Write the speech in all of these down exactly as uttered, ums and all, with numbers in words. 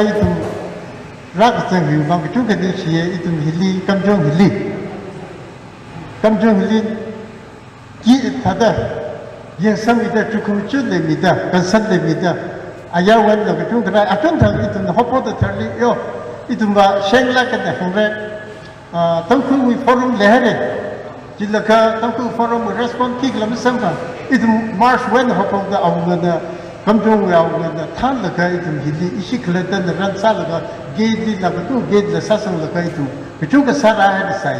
ithum rākazang hiwui vang kachungkha ningshiya, ithum hili, Kamjong hili. Kamjong hili, ki thāda, yangsangmida, chukkhamaja leimida, concern leimida, ayarwui eina kachungkha rāi, achungthang ithum haophokda tharanli, yo, ithumva shenglāk eina hāngra, ah, Tangkhulwui forum leihaira. Chilakha Tangkhul forum respond khikhala masamphang. Ithum march wui eina haophokda awungana, Kamjongwui awungana, thānlaga ithum hili ishi khalattana rānsālaga, gate lila katu gate la sāsanglaga ithum kachungkha sārāhaira sai.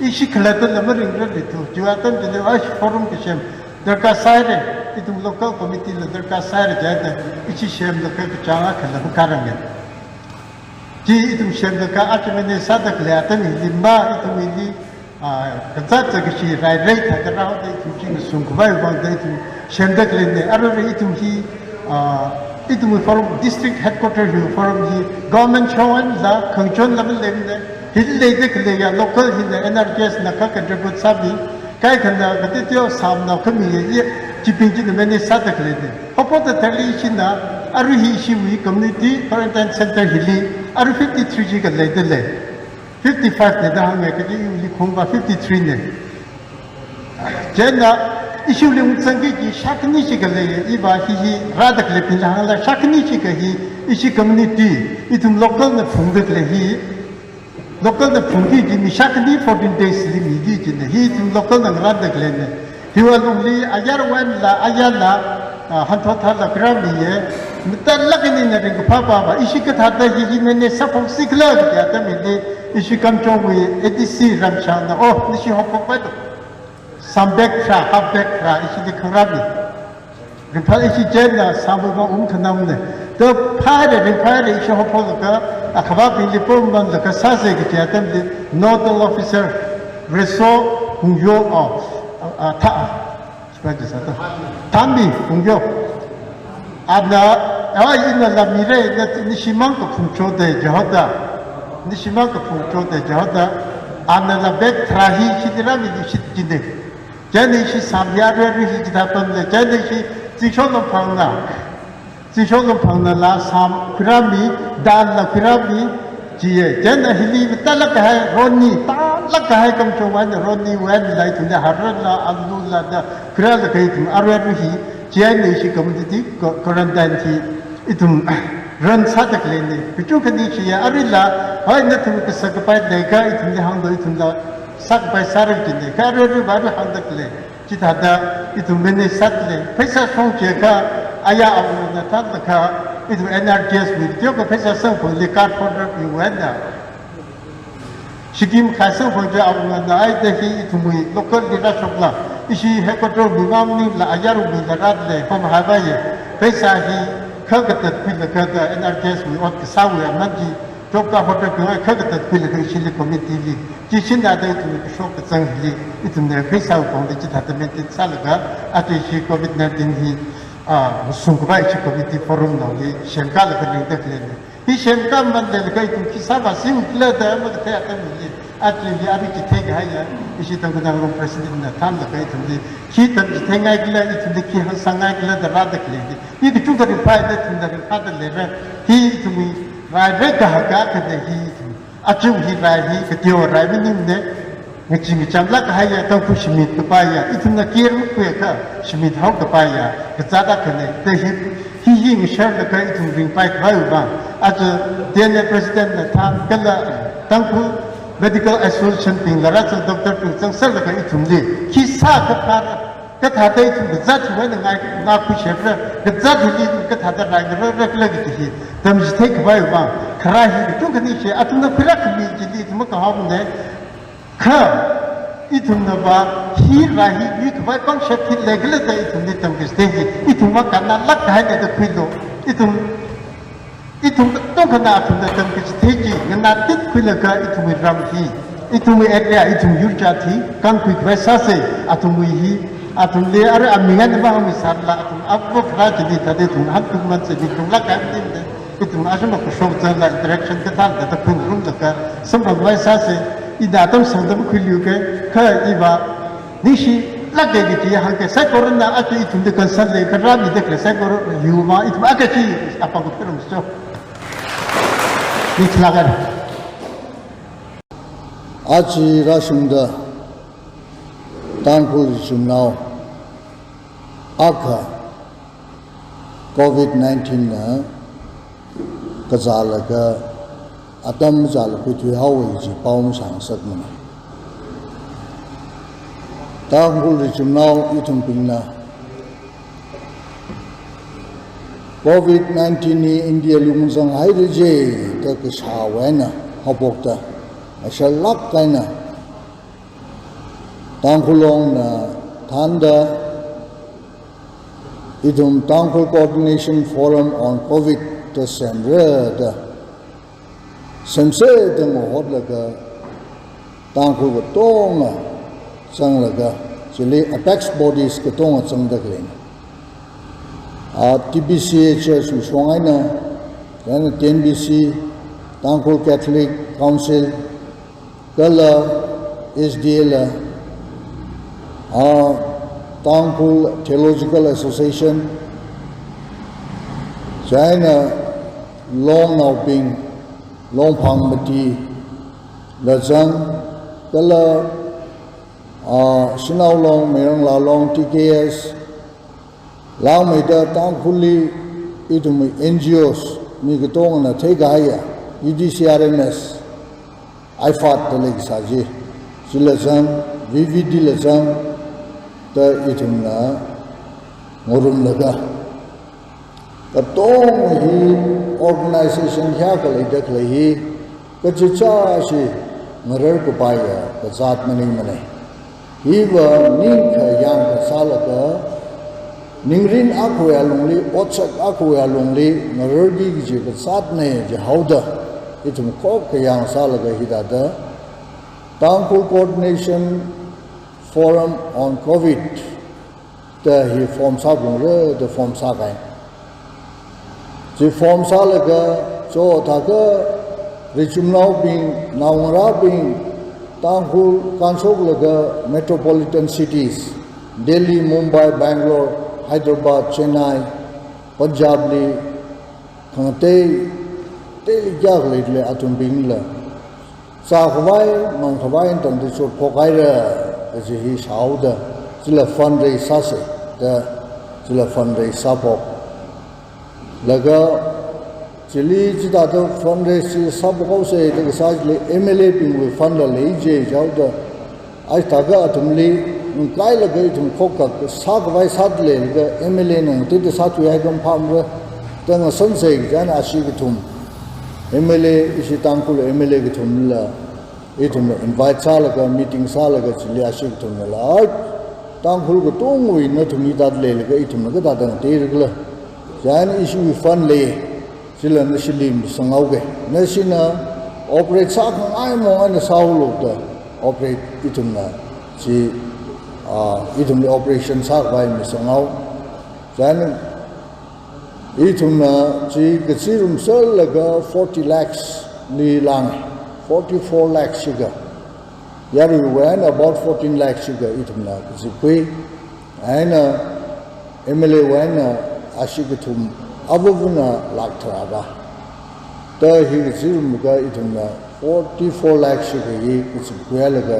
Ishi khalattala maringrarli tu, chiwui atam chili, ai, forum kasem darkar sāhaira, ithum local committee la darkar sāhaira jida, ishi semlaga kachāng akhala makaranga. Chi ithum semlaga aja manage sāda khalei atam hili ma, ithum hili, ah, kazāt zat kashi rairai thāda rāhaoda ithum chi ngasungkhavai vangda ithum semda khaleina. Aruirui ithum hi, ah, ithumwui forum, district headquarter hiwui forum hi government shong einala, khangachonla maleimana, hili leida khaleiya local hina N R G S na kha contribute sāmi, kaikhana kateo teo sāmnao khamiya, chibing china manage sāda khaleina. Haophokda tharanli ishina, arui hi ishiwui community quarantine center hili, arui fifty-three chi kha leida lei. Fifty-five na da hānga kaji iwuili khongva fifty-three na. Chieina ishiwuili ungzangki kaji shākhani chikha leiya, iva hi hi rāda khaleibingli hāngla shākhani chikha hi, ishi community, ithum local na phungda khalei hi, local na phungki kaji mi shākhani fourteen days li miki kajina, hi ithum local na ngarānda khaleina. Hiwui alungli ayarwui einala, ayarla, ah, hanthot tharla khuirāmiya, matālāk eina ringkaphā pāva, ishi kathāda hi hi manage sāphok sikhala kaji atam hili, ishi Kamjongwui A D C Ramshangna, oh, nashi haophokpai tu. Sāmbek tharā, half bag tharā, ishili khangarāmi. Ringphā ishi chieina sāmbek ma ungkhanangna. To phāra, ringphāra, ishi haophoklaga, akhavābingli pammanlaga sāsa kaji atamli, nodal officer, Reso Hungyo, oh, ah, ah, tha, Shivaji sāda. Thanmi Hungyo. Ana, ah, inala mira, na, nishimang kaphung choda jihaoda. Nishimang kaphung choda jihaoda. Anala bag tharā hi shidi rāmi ni shidi kajina. Chieina ishi sām hi aruirui hi chithā pamda. Chieina ishi Zingshok Longphangna. Zingshok Longphangnala sām khuirāmi, dālla khuirāmi, chiya. Chieina hili matālāk kahai roni, tālāk kahai Kamjongwui eina roniwui einala ithumli haranla, alula da khuirālaga ithum aruirui hi, chieina ishi community qu-, quarantine hi ithum run sāda khaleina. Kachungkha ningshiya, aruila, hoi nathum kasā kapai leikha ithumli hānglu, ithumla sākapai sāra kajina. Kha aruiruiva arui hāngda khalei. Chithāda ithum manage sāda lei, pheisā shong chiakha, aya awungana thānlaga, ithum N R G S wui teokha pheisā samphangli card holder wui eina. Scheme khai samphang chi awungana eina hi ithumwui local li rāshokla, ishi headquarter wui maningla, ayarwui la rāda lei, pamhaivaiya, pheisā hi kha katat khuilaga da N R G S wui ot kasāwui aman chi, job card holder khangai kha katat khuilaga ishili committee li. Chi shinda da ithumwui kashok kazang hili, ithumna pheisā pongli chithāda maintain sālaga, aja ishi covid nineteen hi, ah, ngasungkhavai ishi committee forum naoli semkalaga ringda khaleina. Hi semkā maninglaga ithum khi sāvāsiu khala da makathei atam hili, aja hili arui chithei kahaiya, ishi Tangkhul Naga Long President na thānlaga ithumli, khi tamchitheingai khala, ithumli khi hāngsāngai khala da rāda khaleina. Hi kachungkha ringphāya da ithumna ringphāda leira, hi ithumwui rairai kahaka akhana hi ithum. Aja hi rai hi, kateo rai maningmana, ngachee ngachamlāk kahaiya, Tangkhul shimit kapaiya, ithumna care makhuiakha, shimit haokapaiya, kazāt akhana, da hi, hi hi ngasharlaga ithum ringpai khavai vang, aja D N A President na thān, kala Tangkhul Medical Association bingla rāzang doctor bing zangserlaga ithumli, khi sākaphāra, kathāda ithum kazāt hiwui eina ngai, ngakhui shepra, kazāt hili ithum kathāda rai ngararra khala kaji hi, tamchithei khavai vang, kharā hi kachungkha ningshi, athumna khuirākhami chili ithum makahaomana, kha, ithumnava, hi rai hi yuikhavai pangshap hi leikhala da ithumli tamkachithei hi, ithum makannalāk kahaina da khuilu, ithum Ithum katongkhana athumna tamkachithei chi, nganātit khuilaga ithumwui ram hi, ithumwui area, ithum yur jat hi, kankhui khavai sāsa, athumwui hi, athumli arui aming eina mahāngmisālala, athum apro kharā chili thāda ithum hantung mansa ni tunglāk kahai maningmana, ithum ashama kashok zangla interaction kathāda da khuingarumlaga, samphang khavai sāsa, ina atam sangda makhuiliuka, kha iva, ningshilāka kaji hāngka, saikorana aja ithumli concern leikha rāmida khalei saikora hiwui vang, ithum akha chi apam khuirum so. Achi rāshungda Tangkhul richumnao akha covid nineteen na kazālaga atam zāla khuithuihaowa kaji pao mashāngasakmana. Tangkhul richumnao ithumbingna covid nineteen hi India li ungzanghaira je da kashāwui eina haophokta, asharlāk eina Tangkhul Longna thānda ithum Tangkhul Coordination Forum on Covid da semra da, semse da ngahotlaga Tangkhul katonga zanglaga, chili apex bodies katonga zangda khaleina. A, T B C H S wui shong eina, then T N B C, Tangkhul Catholic Council, kala S D A la, a, Tangkhul Theological Association, chieina Longnaobing, Longphang Mati la zang, kala, a, Shanao Long, Mayarnglā Long, T K S, langmeida Tangkhulli ithum N G Os mi katongana theikahaiya, U D C R M S, IFAD da leikasā chi, chila zang, V V D la zang, da ithumna ngarumlaga, katonga hi organization hiyākha leida khalei hi, kachichāshi ngarar kapaiya kazāt maningmana. Hiva ningkhayāng kasālaga, ningrin akhawui alungli, otsak akhawui alungli ngararki kaji kazātna jihaoda, ithum khokkha yāngsālaga hithāda Tangkhul Coordination Forum on Covid da hi form sāphungra da form sākahai. Chi form sālaga, chothākha richumnaobing, naongarābing, Tangkhul kānshoklaga metropolitan cities, Delhi, Mumbai, Bangalore, Hyderabad, Chennai, Punjab li, khangatei, teili kayākha leili athumbingla zākhavai, mangkhavai tangda chotphokhaira, kaji hi shāhaoda, chila fundraise sāsa da, chila fundraise sāphok. Laga, chili chithāda fundraise chi sāphokhaosa da kasā chili M L A bingwui fund la lei je jihaoda, aja thākha athumli ngakailaga ithum khokkha sākhavai sāda leilaga M L A na ngateida sāthuihai kha maphāmara da ngasansei kaja eina ashi kathum M L A, ishi Tangkhul M L A kathumla ithumna invite sālaga, meeting sālaga, chili ashi kathumnala, ai, Tangkhul katongawui nathum hithāda leilaga ithumna kathāda ngateirakhala, chieina ishiwui fund lei, chila nashili misanghaoga. Nashina operate sākhangai mong eina sāhaolu da operate ithumna chi, ah, ithumli operation sākhavai misanghao. Chieina ithumna chi kachirum serlaga forty lakhs li lānga, forty-four lakhs shikha. Yaruiwui eina about fourteen lakhs shikha ithumna kazipkhui. Eina M L A wui eina ashi kathum avāvana lakh tharā rā. Da hi kachirumlaga ithumna forty-four lakhs shikha hi kazipkhuihailaga,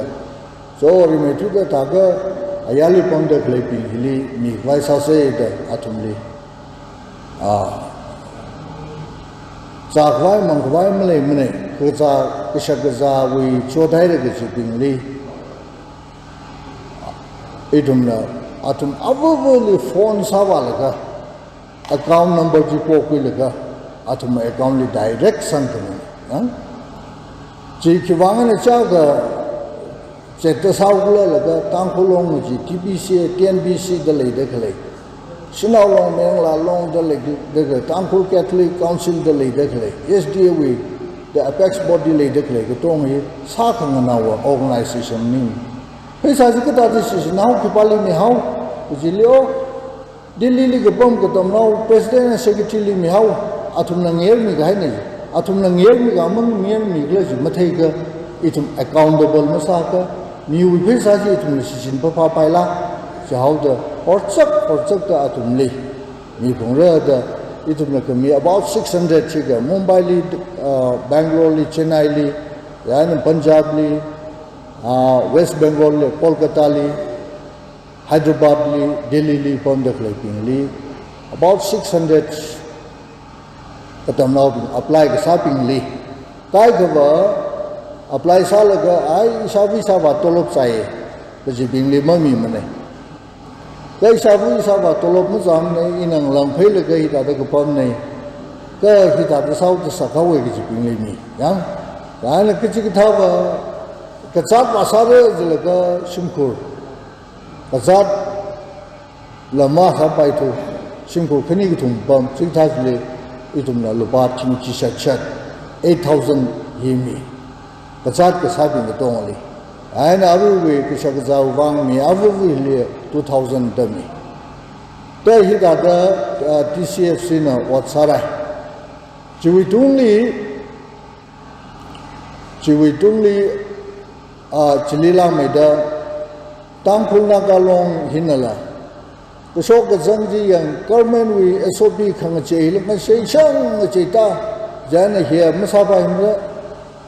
so rimeithuida thākha ayarli pamda khaleibing hili mikhavai sāsa da athumli, ah, zākhavai mangkhavai maleimana, kazā, kashak kazāwui chothaira kajibingli ithumna athum avāvali phone sāvālaga, account number chi pokhuilaga, athum account li direct sangkhamina. Chi khiwui vang eina jiakha zetta sāhaokhala laga Tangkhul Long chi T B C A, T N B C da leida khalei, Shanao Long, Mayarnglā Long da leida khalei, Tangkhul Catholic Council da leida khalei, S D A wui da apex body leida khalei katonga hi sākhanganāwa organization maning. Pheisā chi kathāda shichinhao, khipāli mihao, kajili o, Delhi li kapam katamnao president and secretary li mihao, athumna ngayermi kahaina ji. Athumna ngayermi kha mang ngayermikhala ji matheikha, ithum accountable masākha, miwui pheisā chi ithumna shichin phāphāpaila jihaoda, horchak horchakda athumli miphungra da, Ithumna khami about six hundred chikha Mumbai li, uh, Bangalore li, Chennai li, ya na Punjab li, uh, West Bengal li, Kolkata li, Hyderabad li, Delhi li pamda khaleibingli, about six hundred katamnaobing apply kasābingli, kaikhava apply sālaga, ai, ishāva ishāvā tolop zai, kajibingli mamimana. Kha ishāva ishāvā tolop mazāmana, ina ngalāng pheilaga hithāda kapamna, kha hithāda sāhaoda sākhavai kajibingli mi. Yang, yang kachikathāva, kazātvā sāra jilaga shimkhur, kazāt lama sāpaithu, shimkhur khani kathum pam, chikathā chili ithumna lupā thing chi shat shat, eight thousand hi mi. Kazāt kasābing katongli. Eina aruiwui kashak kazāwui vang mi aruiwuili two thousand da mi. Da hithāda, ah, T C F C na ot sārai. Chiwui tungli, chiwui tungli, ah, chili langmeida, Tangkhul Naga Long hinala, kashok kazang chi yang government wui S O P khangachei hila mashei shang ngachei ta, jana hiya masāpaimara,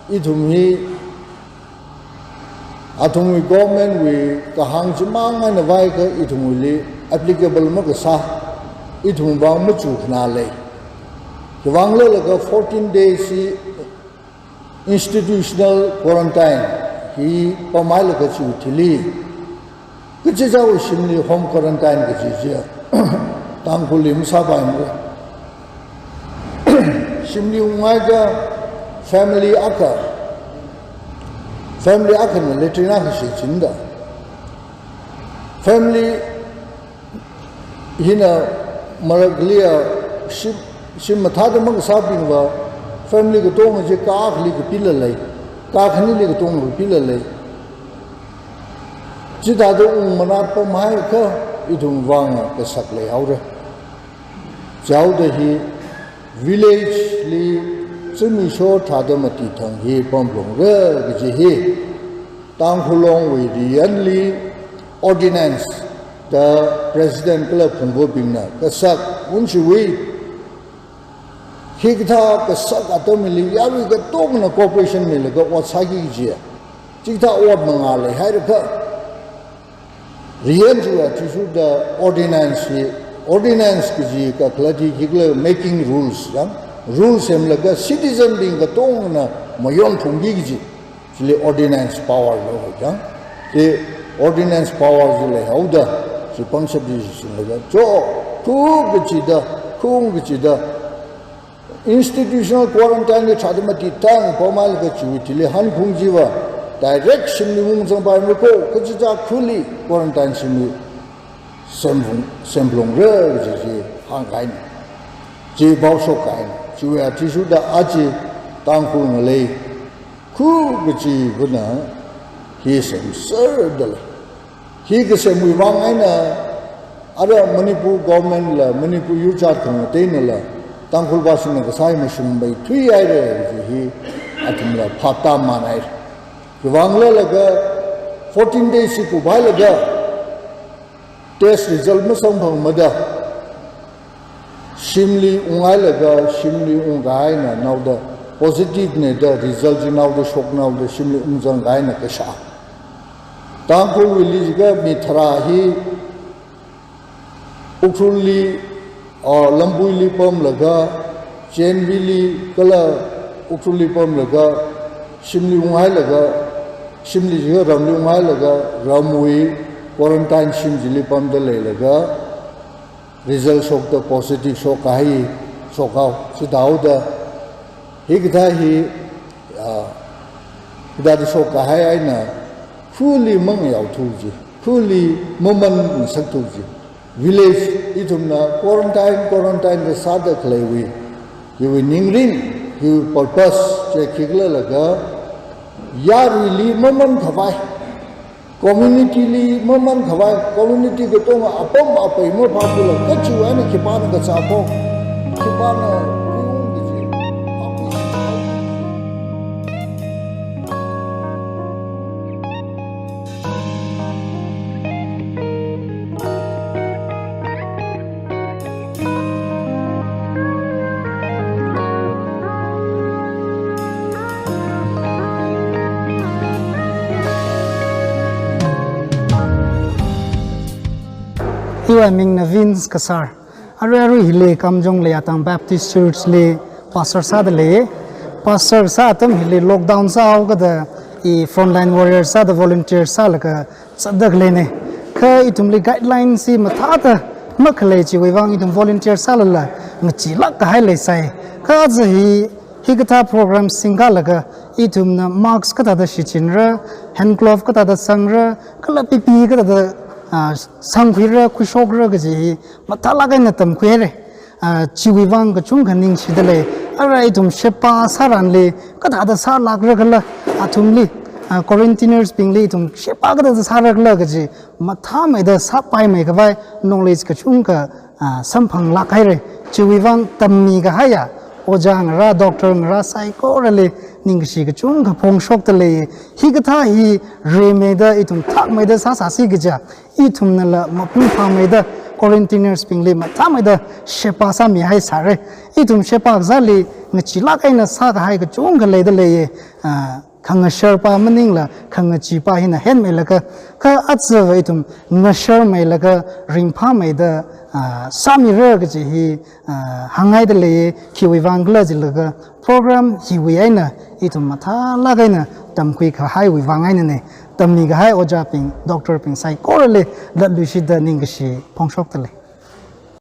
ithum hi, athumwui government wui kahāng chimang eina vaikha ithumwuili applicable makasā, ithum vang machukhanā lei. Khiwuivang leilaga fourteen days hi institutional quarantine hi pamhailaga chiwui thili, kachichāwui shimli home quarantine kaji chi, Tangkhulli masāpaimara. Shimli unghaiakha family akha, family akhana latrine akha shichinda, family hina marakliya shim, shim mathāda makasābingva, family katonga chi ka akhali kapila lei, ka khanili katonga kapila lei. Chithāda ungmanat pamhaiakha ithum vang kasak leihaora. Chaoda hi village li zimiksho tharāda mati thang hi pamlungra kaji hi Tangkhul Long wui riyanli ordinance da President kala phungvabingna kasak unshiwui. Hikathā kasak atamli yarui katongana cooperation milaga ot sāki kaji. Chikathā ot mangā leihairakha, riyan chiwui athishurda ordinance hi, ordinance kaji kakhalat hi khikhala making rules, yang rules semlaga citizen bing katongana mayon phungki kaji. Chili ordinance power lo, yang. Chi ordinance power chi leihaoda, chi pangshap chi singlaga, cho, khu kachida, khung kachida, institutional quarantine li tharāda mati thang pamhailaga chiwui thili hankhung chiva, direct shimli ungzangpaimara ko, kachichā khuli quarantine shimli semlung, semlungra kaji chi hāngkahaina. Chi pao shokkahaina. Chiwui athishurda aja Tangkhul ngalei khu kachivana hi semserda lei. Hi kasemwui vang eina, ara Manipur government la, Manipur yurchāt khangateinala, Tangkhul vāshina kasā hi mashungmeithuihaira kaji hi athumla phaptāmānhaira. Khiwuivang leilaga fourteen days hi kuphailaga, test result masamphangmada, shimli unghailaga, shimli ungkahai eina naoda positive na da result chi naoda shoknaoda shimli ungzangkahai eina kashā. Tangkhulwuili jiakha mi tharā hi Ukhrulli, ah, Lambuili pamlaga, Chenvili kala Ukhrulli pamlaga, shimli unghailaga, shimli jiakha ramli unghailaga, ramwui quarantine shim chili pamda leilaga, result shokta positive shokkahai, shokhao, chithāhaoda, hikathā hi, ah, hithāda shokkahai eina, khuli mangayaothu ji, khuli maman ngasakthu ji. Village ithumna quarantine, quarantine da sāda khaleiwui, hiwui ningrin, hiwui purpose chi khikhala laga, yaruili mamankhavai, community li mamankhavai, community katonga apam apai maphākhuilaga kachiwui eina khipāna kazāpho, khipāna khuiung kaji. Mingna Vince Kasar. Arui arui hili Kamjong Leiyatang Baptist Church li pastor sāda lei. Pastor sā atam hili lockdown sāhaokada i frontline warrior sāda volunteer sālaga zatda khaleina. Kha ithumli guideline chi mathāda makhalei chiwui vang ithum volunteer sālala ngachee lāk kahai leisai. Kha aja hi, hikathā program singkalaga ithumna mask kathāda shichinra, hand glove kathāda sangra, kala P P E kathāda, ah, sangkhuira, khuishokra kaji hi mathālāk eina tamkhuihaira. Ah, chiwui vang kachungkha ningshida lei. Ara ithum sheba sāranli kathāda sālākra kala athumli, ah, quarantiners bingli ithum sheba kathāda sāra kala kaji mathāmeida sāpaimei khavai knowledge kachungkha, ah, samphanglāk haira. Chiwui vang tammi kahaiya ojā ngarā, doctor ngarā saikorali ningkashi kachungkha phongshokda lei. Hikathā hi rimeida ithum thakmeida sāsāsi kaja, ithumnala mapung phāmeida quarantiners bingli mathāmeida sheba sāmihai sāra. Ithum sheba kazāli ngachee lāk eina sākahai kachungkha leida lei. Ah, khangasharpa maningla khangacheepa hina henmeilaga, kha ajava ithum ngasharmeilaga ringphāmeida, ah, sāmira kaji hi, ah, hānghaida lei. Khiwui vang khala jilaga program hiwui eina ithum mathālāk eina tamkhui kahaiwui vang einana. Tammi kahai ojābing, doctor bing saikorali latluishida ningkashi phongshokda lei.